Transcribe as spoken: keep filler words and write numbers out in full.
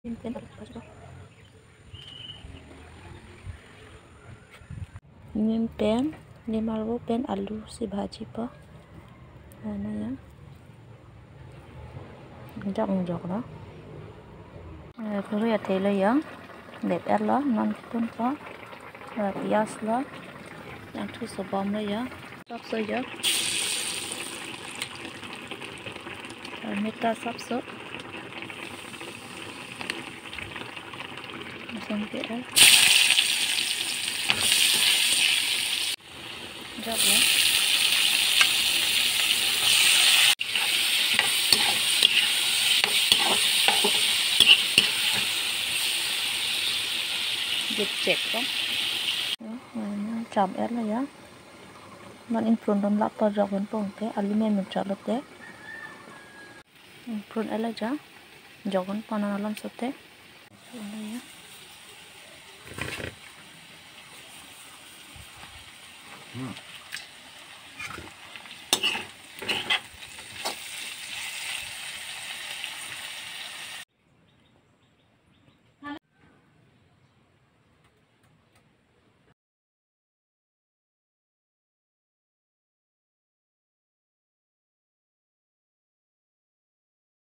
Pen alu pacho. Nim pen, nim arvo pen alu si bhaji po. Ano ya. Jok jok lo. Eh, kuru ya thelo ya. Dep er lo, non tun po. Eh, pias lo. Nangthu sobom lo ya. Sapso ya. Eh, meta sapso. Lason ke er. Jok lo. Jep jep ko. Ya, ya, ya, cham er lo ya. Non ingprun dam lap ta jok un pon te, alu me me chalo te. Ingprun er lo ja. Jok un pon alam so te. Chalo ya. Hmm.